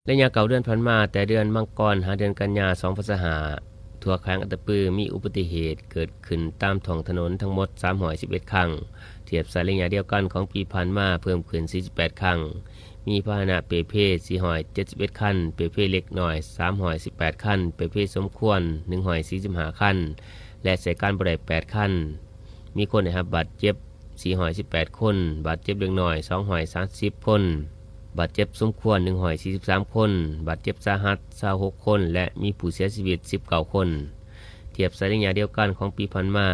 ໄລຍະເກົ້າເດືອນຜ່ານມາ, ແຕ່ເດືອນມັງກອນຫາເດືອນກັນຍາ ສອງພັນຊາວຫ້າ ທົ່ວແຂວງອັດຕະປື ມີອຸບັດຕິເຫດເກີດຂຶ້ນຕາມທ້ອງຖະໜົນທັງໝົດ ສາມຮ້ອຍສິບເອັດຄັ້ງ, ທຽບໃສ່ໄລຍະດຽວກັນຂອງປີຜ່ານມາ ເພີ່ມຂຶ້ນ ສີ່ສິບແປດຄັ້ງ, ມີພາຫະນະເປ່ເພ ສີ່ຮ້ອຍເຈັດສິບເອັດຄັນ, ເປ່ເພເລັກນ້ອຍ ສາມຮ້ອຍສິບແປດຄັນ, ເປ່ເພສົມຄວນ ໜຶ່ງຮ້ອຍສີ່ສິບຫ້າຄັນ ແລະ ໃຊ້ການບໍ່ໄດ້ ແປດຄັນ. ມີຄົນໄດ້ຮັບບາດເຈັບ ສີ່ຮ້ອຍສິບແປດຄົນ, ບາດເຈັບເລັກນ້ອຍ ສອງຮ້ອຍສາມສິບຄົນ, ບາດເຈັບສົມຄວນ ໜຶ່ງຮ້ອຍສີ່ສິບສາມຄົນ, ບາດເຈັບສາຫັດ ຊາວຫົກຄົນ ແລະ ມີຜູ້ເສຍຊີວິດ ສິບເກົ້າຄົນ. ທຽບໃສ່ໄລຍະດຽວກັນຂອງປີຜ່ານມາ,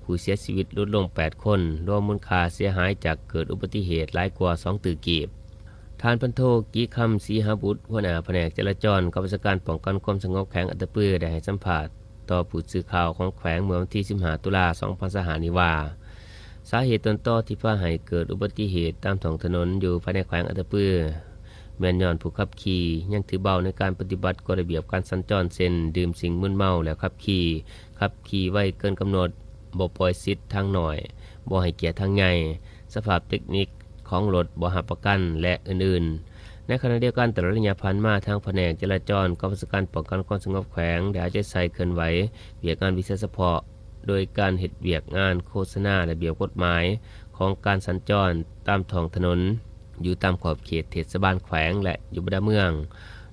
ຜູ້ເສຍຊີວິດຫຼຸດລົງ ແປດຄົນ, ລວມມູນຄ່າເສຍຫາຍຈາກເກີດອຸບັດຕິເຫດຫຼາຍກວ່າ ສອງຕື້ກີບ. ທ່ານ ພັນໂທ ກິຄຳ ສີຫະບຸດ ຫົວໜ້າພະແນກຈະລາຈອນ ກອງບັນຊາການປ້ອງກັນຄວາມສະຫງົບແຂວງອັດຕະປື ໄດ້ໃຫ້ສຳພາດຕໍ່ຜູ້ສື່ຂ່າວຂອງແຂວງເມື່ອວັນທີ ສິບຫ້າ ຕຸລາ ສອງພັນຊາວຫ້ານີ້ວ່າ, ສາເຫດຕົ້ນຕໍທີ່ພາໃຫ້ເກີດອຸບັດຕິເຫດຕາມທ້ອງຖະໜົນຢູ່ພາຍໃນແຂວງອັດຕະປື ແມ່ນຍ້ອນຜູ້ຂັບຂີ່ຍັງຖືເບົາໃນການປະຕິບັດກົດລະບຽບການສັນຈອນ ເຊັ່ນ ດື່ມສິ່ງມຶນເມົາແລ້ວຂັບຂີ່, ຂັບຂີ່ໄວເກີນກຳນົດ, ບໍ່ປ່ອຍສິດທາງນ້ອຍ, ບໍ່ໃຫ້ກຽດທາງໃຫຍ່, ສະພາບເຕັກນິກຂອງລົດບໍ່ຮັບປະກັນ ແລະ ອື່ນໆ. ໃນຂະນະດຽວກັນ, ຕະຫຼອດໄລຍະຜ່ານມາ, ທາງພະແນກຈະລາຈອນ ກອງບັນຊາການປ້ອງກັນຄວາມສະຫງົບແຂວງ ໄດ້ເອົາໃຈໃສ່ເຄື່ອນໄຫວວຽກງານວິຊາສະເພາະ ໂດຍການເຮັດວຽກງານໂຄສະນາລະບຽບກົດໝາຍຂອງການສັນຈອນຕາມທ້ອງຖະໜົນ ຢູ່ຕາມຂອບເຂດເທດສະບານແຂວງ ແລະ ຢູ່ບັນດາເມືອງ,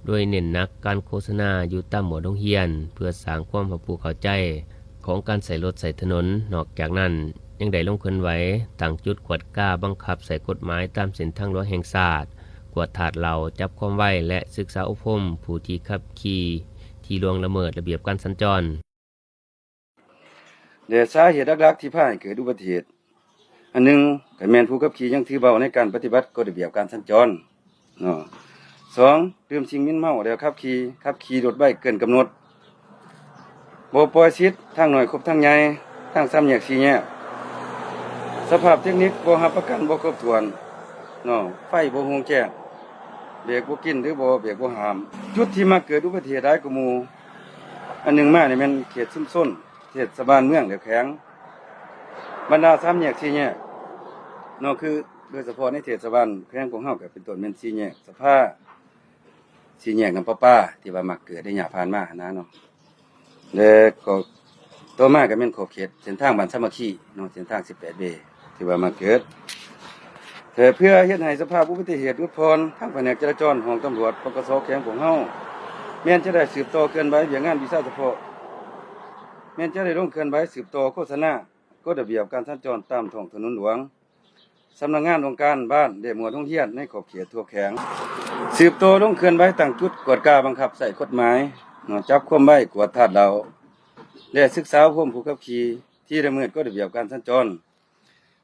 ໂດຍເນັ້ນໜັກການໂຄສະນາຢູ່ຕາມໝວດໂຮງຮຽນ ເພື່ອສ້າງຄວາມຮັບຮູ້ເຂົ້າໃຈຂອງການໃຊ້ລົດໃຊ້ຖະໜົນ. ນອກຈາກນັ້ນ, ຍັງໄດ້ລົງເຄື່ອນໄຫວຕັ້ງຈຸດກວດກາບັງຄັບໃຊ້ກົດໝາຍຕາມເສັ້ນທາງຫຼວງແຫ່ງຊາດ, ກວດທາດເຫຼົ້າ, ຈັບຄວາມໄວ ແລະ ສຶກສາອົບຮົມຜູ້ທີ່ຂັບຂີ່ທີ່ລ່ວງລະເມີດລະບຽບການສັນຈອນ. ແລະ ສາເຫດຫຼັກໆທີ່ພາໃຫ້ເກີດອຸບັດຕິເຫດ ອັນໜຶ່ງກໍແມ່ນຜູ້ຂັບຂີ່ຍັງຖືເບົາໃນການປະຕິບັດກົດລະບຽບການສັນຈອນເນາະ, ສອງ ດື່ມສິ່ງມຶນເມົາແລ້ວຂັບຂີ່, ຂັບຂີ່ລົດໄວເກີນກຳນົດ, ບໍ່ປ່ອຍສິດທາງນ້ອຍຄົບທາງໃຫຍ່, ທາງສາມແຍກ ສີ່ແຍກ, ສະພາບເຕັກນິກບໍ່ຮັບປະກັນບໍ່ຄົບຖ້ວນເນາະ, ໄຟບໍ່ຮຸ່ງແຈ້ງ, ເບຣກບໍ່ກິນ ຫຼື ບໍ່ ເບຣກບໍ່ຫ້າມ. ຈຸດທີ່ມັກເກີດອຸບັດຕິເຫດຫຼາຍກວ່າໝູ່ ອັນໜຶ່ງມານີ້ແມ່ນເຂດຊຸມຊົນ ເທດສະບານເມືອງ ແລະ ແຂວງ, ບັນດາສາມແຍກ ສີ່ແຍກເນາະ, ຄືໂດຍສະເພາະໃນເທດສະບານແຂວງຂອງເຮົາ ກໍເປັນຕົ້ນແມ່ນສີ່ແຍກສະພາ, ສີ່ແຍກນ້ຳປະປາ ທີ່ວ່າມັກເກີດໃນໄລຍະຜ່ານມາຫັ້ນນະເນາະ. ແລະ ກໍຕໍ່ມາກໍແມ່ນຂອບເຂດເສັ້ນທາງບ້ານສາມັກຄີເນາະ, ເສັ້ນທາງສິບແປດເວ ທີ່ວ່າມາເກີດ. ແຕ່ເພື່ອເຮັດໃຫ້ສະພາບອຸບັດຕິເຫດຫຼຸດຜ່ອນ, ທາງພະແນກຈະລາຈອນ ຫ້ອງຕຳຫຼວດ ປກສ ແຂວງຂອງເຮົາ ແມ່ນຈະໄດ້ສືບຕໍ່ເຄື່ອນໄຫວວຽກງານວິຊາສະເພາະ, ແມ່ນຈະໄດ້ລົງເຄື່ອນໄຫວສືບຕໍ່ໂຄສະນາກົດລະບຽບການສັນຈອນຕາມທ້ອງຖະໜົນຫຼວງ, ສຳນັກງານ, ອົງການ, ບ້ານ ແລະ ໝວດໂຮງຮຽນໃນຂອບເຂດທົ່ວແຂວງ, ສືບຕໍ່ລົງເຄື່ອນໄຫວຕັ້ງຈຸດກວດກາບັງຄັບໃຊ້ກົດໝາຍເນາະ, ຈັບຄວາມໄວ, ກວດທາດເຫຼົ້າ ແລະ ສຶກສາອົບຮົມຜູ້ຂັບຂີ່ທີ່ລະເມີດກົດລະບຽບການສັນຈອນ,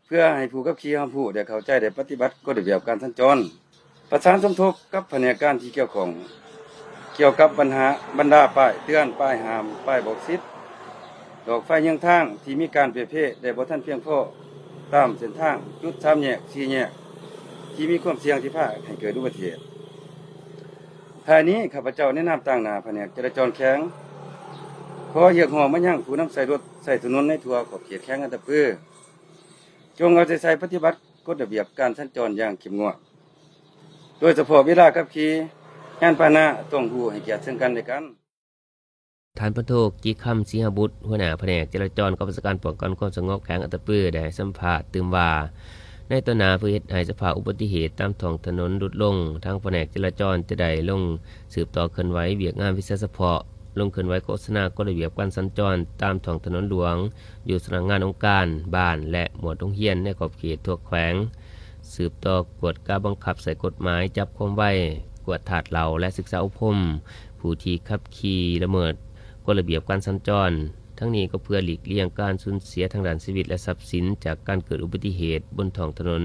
ເພື່ອໃຫ້ຜູ້ຂັບຂີ່ຮັບຮູ້ ແລະ ເຂົ້າໃຈ ແລະ ປະຕິບັດກົດລະບຽບການສັນຈອນ. ປະສານສົມທົບກັບພະແນກການທີ່ກ່ຽວຂ້ອງ ກ່ຽວກັບບັນຫາ ບັນດາປ້າຍເຕືອນ, ປ້າຍຫ້າມ, ປ້າຍບອກສິດ, ດອກໄຟເຍືອງທາງທີ່ມີການເປ່ເພ ແລະ ບໍ່ທັນພຽງພໍຕາມເສັ້ນທາງ, ຈຸດສາມແຍກ, ສີ່ແຍກ ທີ່ມີຄວາມສ່ຽງທີ່ພາໃຫ້ເກີດອຸບັດຕິເຫດ. ທ້າຍນີ້, ຂ້າພະເຈົ້າໃນນາມຕາງໜ້າພະແນກຈະລາຈອນແຂວງ ຂໍຮຽກຮ້ອງມາຍັງຜູ້ນຳໃຊ້ລົດໃຊ້ຖະໜົນໃນທົ່ວຂອບເຂດແຂວງອັດຕະປື ຈົ່ງເອົາໃຈໃສ່ປະຕິບັດກົດລະບຽບການສັນຈອນຢ່າງເຂັ້ມງວດ, ໂດຍສະເພາະເວລາຂັບຂີ່ຍານພາຫະນະຕ້ອງຮູ້ໃຫ້ກຽດເຊິ່ງກັນແລະກັນ. ທ່ານ ພັນໂທ ກິຄຳ ສີຫະບຸດ ຫົວໜ້າພະແນກຈະລາຈອນ ກອງບັນຊາການປ້ອງກັນຄວາມສະຫງົບແຂວງອັດຕະປື ໄດ້ໃຫ້ສຳພາດຕື່ມວ່າ ໃນຕໍ່ໜ້າ ເພື່ອເຮັດໃຫ້ສະພາບອຸບັດຕິເຫດຕາມທ້ອງຖະໜົນຫຼຸດລົງ, ທາງພະແນກຈະລາຈອນຈະໄດ້ລົງ ສືບຕໍ່ເຄື່ອນໄຫວວຽກງານວິຊາສະເພາະ, ລົງເຄື່ອນໄຫວໂຄສະນາກົດລະບຽບການສັນຈອນຕາມທ້ອງຖະໜົນຫຼວງ ຢູ່ສຳນັກງານ, ອົງການ, ບ້ານ ແລະ ໝວດໂຮງຮຽນໃນຂອບເຂດທົ່ວແຂວງ, ສືບຕໍ່ກວດກາບັງຄັບໃຊ້ກົດໝາຍຈັບຄວາມໄວ, ກວດທາດເຫຼົ້າ ແລະ ສຶກສາອົບຮົມຜູ້ທີ່ຂັບຂີ່ລະເມີດກົດລະບຽບການສັນຈອນ. ທັງນີ້ກໍເພື່ອຫຼີກລ່ຽງການສູນເສຍທາງດ້ານຊີວິດ ແລະ ຊັບສິນຈາກການເກີດອຸບັດຕິເຫດບົນທ້ອງຖະໜົນ.